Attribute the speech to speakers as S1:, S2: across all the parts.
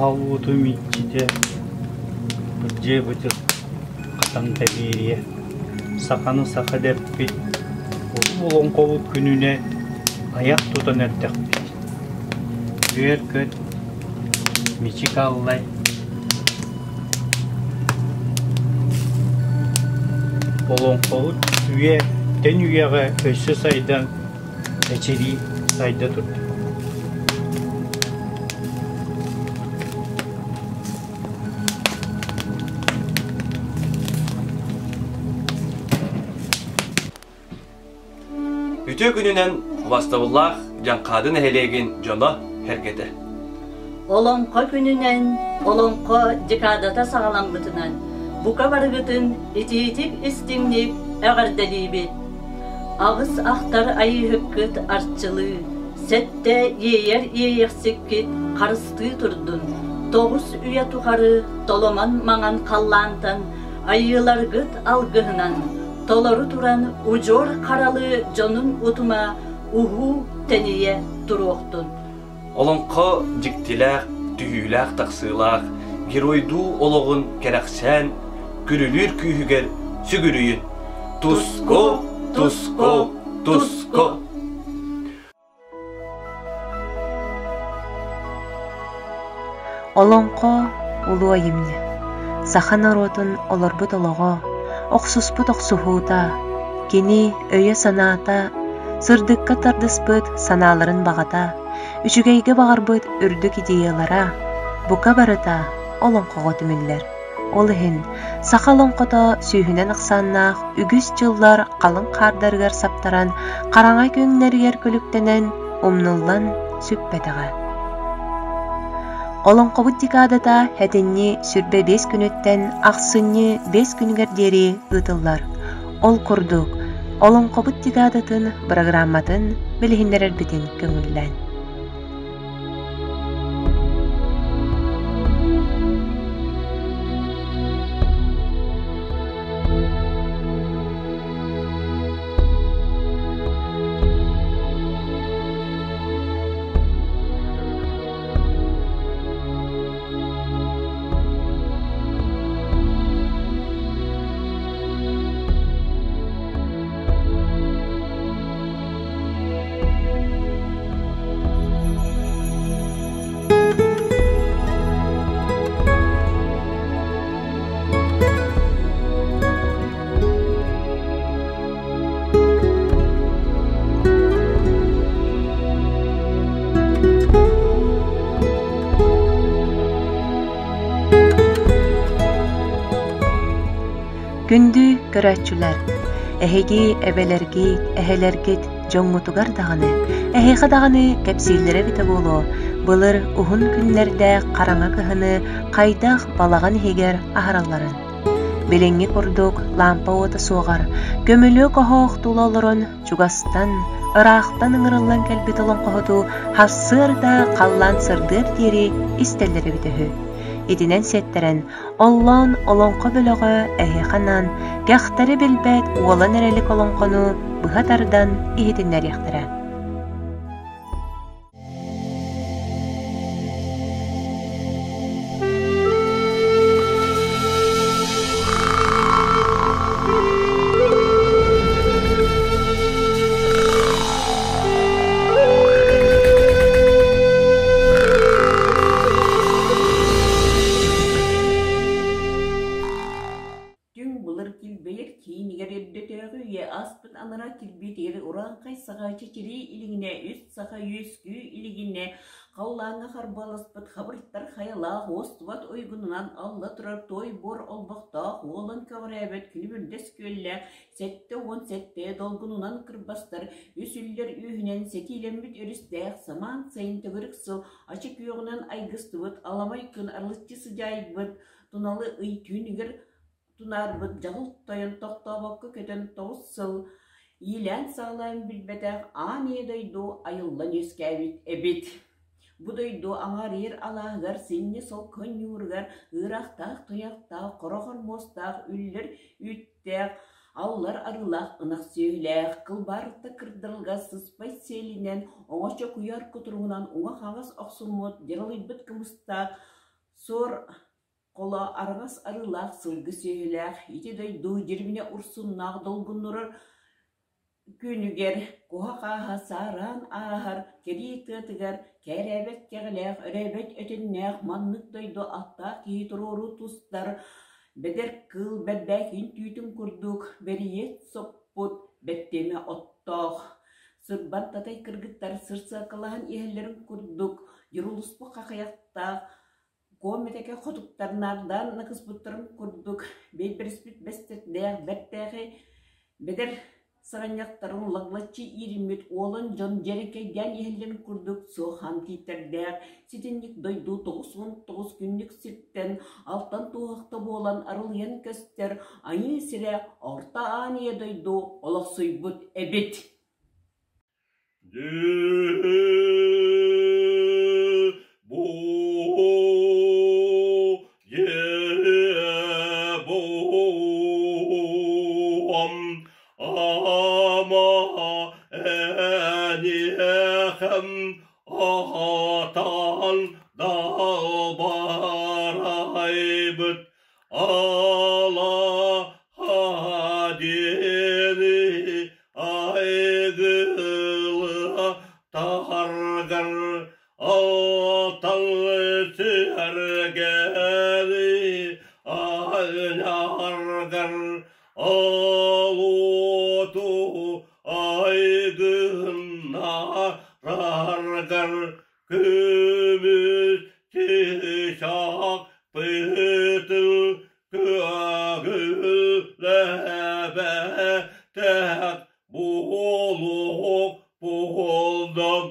S1: Аал уотум иччитэ Ырдьыабытык хатан тэбиэриэ, саханы саха дэппит, улуу олоҥхобут күнүнэ айах тутан эрдэхпит. Үөр-көт, мичик аллай, Олоҥхобут үйэ тэн үйэҕэ өссө сайдан эчирии сайда турда.
S2: Үтүө күнүнэн убастабыллаах Дьаҥхаады нэһилиэгин дьоно-сэргэтэ.
S3: Олоҥхо күнүнэн, олоҥхо декадата саҕаламмытынан бука барыгытын итиитик истиҥник эҕэрдэлиибит! Аҕыс ахтар айыыһыккыт арчылыы, сэттэ иэйэр иэйэхсиккит харыстыы турдун, тоҕус үйэ тухары толомон маҥан халлаантан айыыларгыт алгыһынан толору туран удьуор харалы дьонун утума уһуу тэнийэ туруохтун.
S2: Олоҥхо дьиктилээх, түһүүлээх-тахсыылаах, геройдуу олоҕун кэрэхсээн, күрүлүүр күүһүгэр сүгүрүйүн. Туску, туску, туску!
S4: Олоҥхо улуу айымньы. Саха норуотун олорбут олоҕо, охсуспут охсуһуута, кини өйө-санаата, сырдыкка тардыспыт санааларын баҕата, үчүгэйгэ баҕарбыт үрдүк идеялара бука барыта олоҥхоҕо түмүллэр. Ол иһин саха олоҥхото сүүһүнэн ахсааннаах үгүс дьыллар халыҥ хаардарыгар саптаран, хараҥа күҥнэригэр күлүктэнэн, умнуллан сүппэтэҕэ. Олоҥхобут декадата сэтинньи 25 күнүттэн ахсынньы 5 күнүгэр диэри ыытыллар. Ол курдук, олоҥхобут декадатын бырагырааматын билиһиннэрэрбитин көҥүллээн. Күндү көрөөччүлэр, эһиги эбэлэргит, эһэлэргит дьоҥҥутугар даҕаны, эһиэхэ даҕаны кэпсииллэрэ эбитэ буолуо, былыр уһун күннэрдээх хараҥа кыһыны хайдах балаҕан иһигэр аһаралларын. Билиҥҥи курдук лаампа уота суоҕар, көмүлүөк оһох тула олорон чугастан, ыраахтан ыҥырыллан кэлбит олоҥхоһуту сарсыарда халлаан сырдыар диэри истэллэр эбитэ үһү. Итинэн сиэттэрэн, Оллоон олоҥхо бөлөҕө эһиэхэ анаан кэхтэри билбэт уолан эрэлик олоҥхону быһа тардан иһитиннэриэхтэрэ.
S5: Түҥ былыр килбэйэр киинигэр өрдөтөөҕү үйэ ааспыт анараа кирбиитигэр урааҥхай саха чэчирии илигинэ үс саха үөскүү илигинэ халлааҥҥа харбаласпыт хабыртар хайалаах уостубат уйгунунан алла турар туой буор олбохтоох уолан көҕүрээбэт күлүмүрдэс күөллээх 77 долгунунан кырбастар үс үллэр үөһүнэн сэтиилэммит өрүстээх самаан сайын төгүрүк сыл ачы күөҕүнэн айгыстыбыт аламай күн арылыччы сыдьаайбыт туналы ый түүнүгэр тунаарбыт дьаҕыл тойон тохтообокко көтөн тоҕус сыл иилээн-саҕалаан билбэтэх аан ийэ дойду айыллан үөскээбит эбит. Бу дойду аҥаарыйар алааһыгар синньэ солко ньууругар ыыраахтаах туйахтаах, хорохор муостаах, үллэр үүттээх, аллар арыылаах ынах сүөһүлээх, кылбаарыта кырдалга сыспай сиэлинэн, оҥочо куйаар кутуругунан уҥа-хаҥас охсуммут, дьаралыйбыт кымыстаах. Суор Холо араҥас арыылаах сылгы сүөһүлээх ити дойду дьирибинэ урсуннаах долгуннурар күнүгэр куһа-хааһа саараан ааһар кэрии тыатыгар кээрээбэт кэҕэлээх, өрөөбөт өтөннөөх маннык дойду аттаах киһи туруору тустар бэдэр кыыл бэрбээкин түүтүн курдук бэрийиэт соппут бэттиэмэ оттоох сырбан татай кыргыттар сырсыакалаһан иһэллэрин курдук дьурулуспут хахыйахтаах Куомэтэкэ хотуттар наардаан накыспыттарын курдук биэрбэриспит бэстэрдээх бэртээхэй бэдэр саҕынньахтарын лаглаччы иириммит уолан дьон дьэрэкэйдээн иһэллэрин курдук суохан тииттэрдээх ситинник дойду 99 күннүк сиртэн алтан туоһахта буолан арылыйан көстөр айыы сирэ Орто Аан Ийэ дойду олохсуйбут эбит.
S6: Аһатан далбарайбыт Алаһа диэни айгылы таһаргар алтан сэргэни айнаргар алуоту айгыннараргар Көмүс чыычаах быһыытын көҕүлээбэтэх буолуох буоллум.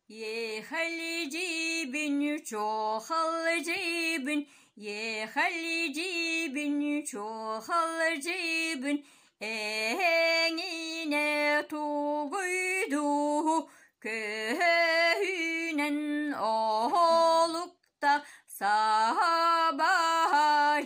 S7: Ехали дибин, чохал дибин, ехали дибин, чохал дибин, эҥинэ тугуйдуу Көһүнэн оһолукта саба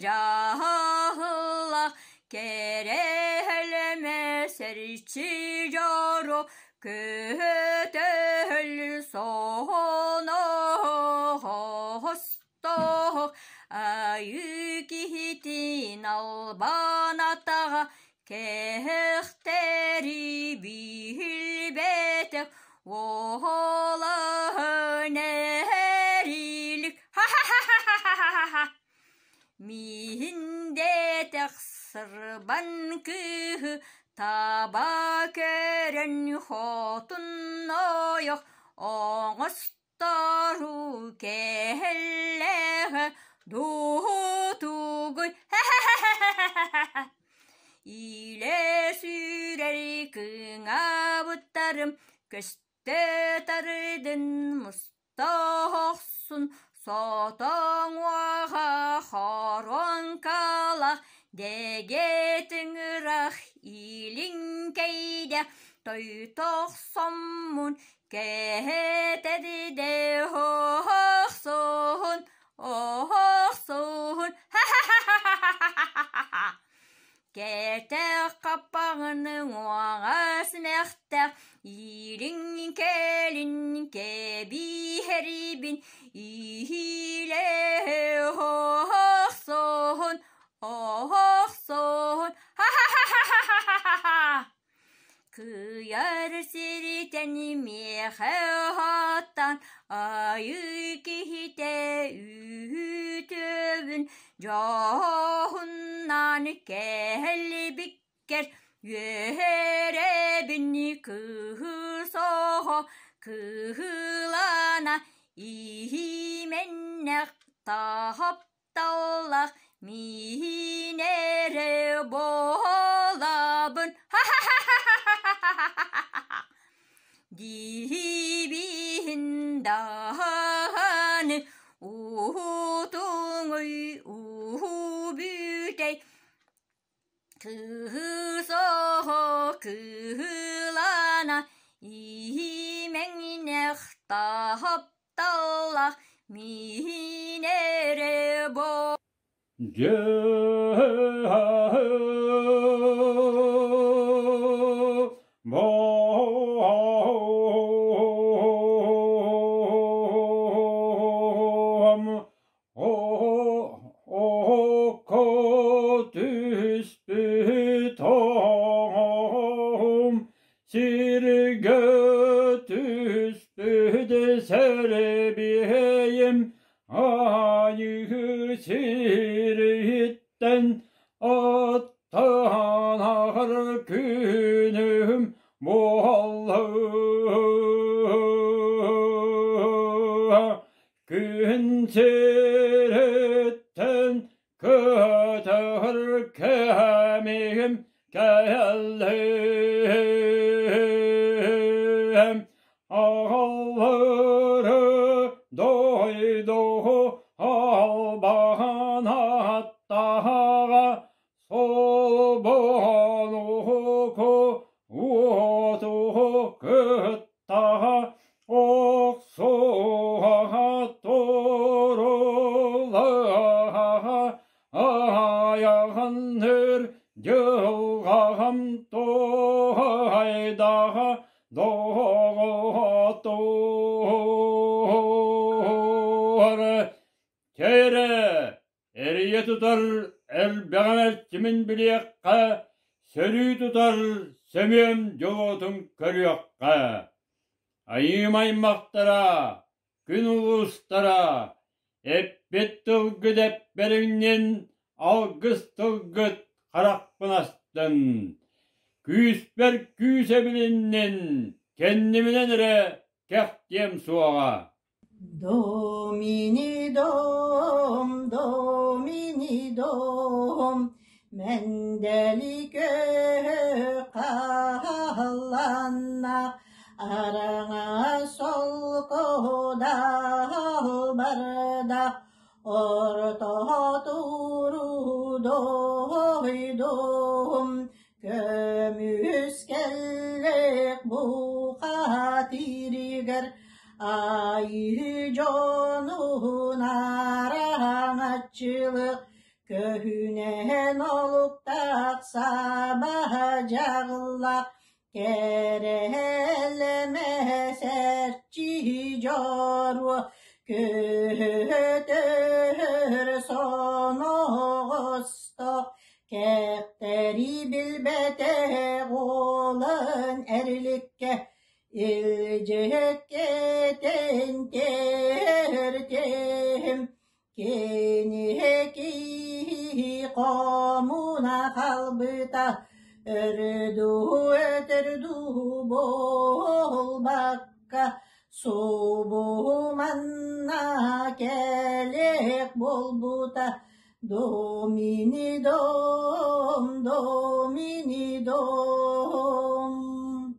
S7: дьаһалла кэрэһэлэмэ сэрчи дьоро көтөл соһоноһостоох айыы киһитин албан атаҕа Кэхтэри билбэтэх уолаһын эрилик ха-ха-ха-ха-ха Миин дэтэх сырбан кыыһы таба көрөн хотун ойох оҥостору кэһэллэҕэ дуутугуй ха-ха-ха-ха-ха Илэ сүүрэр кыҥаабыттарым көстө тардын муста охсун сотоҥ уоҕа хоруоҥкалаах дэгэтиҥ ырах илиҥкэйдэ тойтохсоммун кэһэтэрдэ оһохсуһун оһохсуһун ха-ха-ха-ха-ха-ха Кэтэх хаппаҕын уҥуоҕа симэхтэх, иириҥ кэлин кэбиһэрибин, иһиилэ оһохсуһун, оһохсуһун, ха-ха-ха-ха-ха-ха! Кыйар сиритэн миэхэ аһаттан айыы киһитэ үүтүөбүн дьоһуннаан кэлбиккэр үөрэбин кыыс оҕо кыылана иһимэннэх тапталлах миин эрэ буолабын ха-ха-ха-ха-ха диибин даҕаны уутуҥуй уу бүтэй кыыс оҕо кыылана иимэҥнэх тапталлах миин эрэ
S6: Дьэ
S8: түспүт сэрэбиэйим айыы сириттэн аттанар күнүм буолла. Күн сириттэн көтөр кэмим кэллим. Аҕалары дойду албаһын аттаҕа Солбонуку уоту кытта охсуһа турулаһа айаҕынныр дьылҕаҕым туһайдаҕа доҕотур. Кэрэ Эрийэ тутар элбэҕин эрчимин билиэххэ, сөрүү тутар сөмүөм дьолуотун көрүөххэ. Айыым аймахтара, күн улуустара, эппит тылгыт эппэриҥнин, алгыс тылгыт харахпын астын. Күүспэр күүс эбилиннин, кэннибинэн эрэ кэхтиэм суоҕа.
S3: Домини дом, домини дом, Мэндэликэ хаалланна, араҥа солкода бардах, орто туру дойдум, Көмүскэллээх бухатыырыгар айыы дьонун араҥаччылык көһүнэн олуктаах саба дьаҕыллах кэрэлэмэ сэрчи дьоруо көтөр соноҕостох Кэхтэри билбэтэх уолан эриликкэ илдьиккитин тиэртим, киниһи киһи хомуна халбыта өрдуу өтөрдуу буолбакка субу манна кэлиэх буолбута Домини дом, домини дом.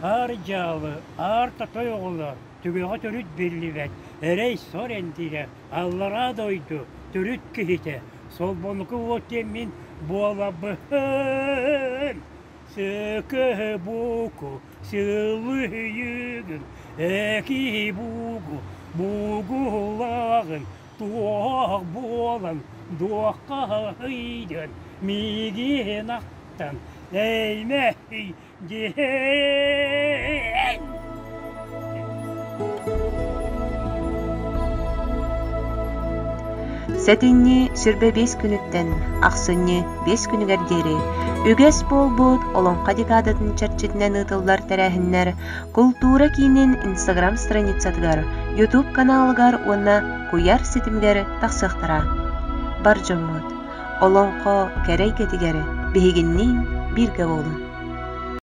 S1: Аар дьаалы, аар тотой оҕолор, түгэҕэ төрүт биллибэт, эрэй-сор эндирэ, аллараа дойду төрүт киһитэ, Солбонуку уот диэн мин буолабын. Сөкө буку сылыйыгын, эки бугу бугулаҕын, туох буолан дуоххаһыйдын миигин ахтан эймэһий диэн.
S4: Сэтинньи 25 күнүттэн ахсынньы 5 күнүгэр диэри үгэс буолбут Олоҥхо декадатын чэрчитинэн ыытыллар тэрээһиннэр Култуура киинин Инстаграм страницатыгар, Ютуб каналыгар уонна куйаар ситимигэр тахсыахтара. Бар дьоммут, олоҥхо кэрэ эйгэтигэр биһигинниин бииргэ буолун!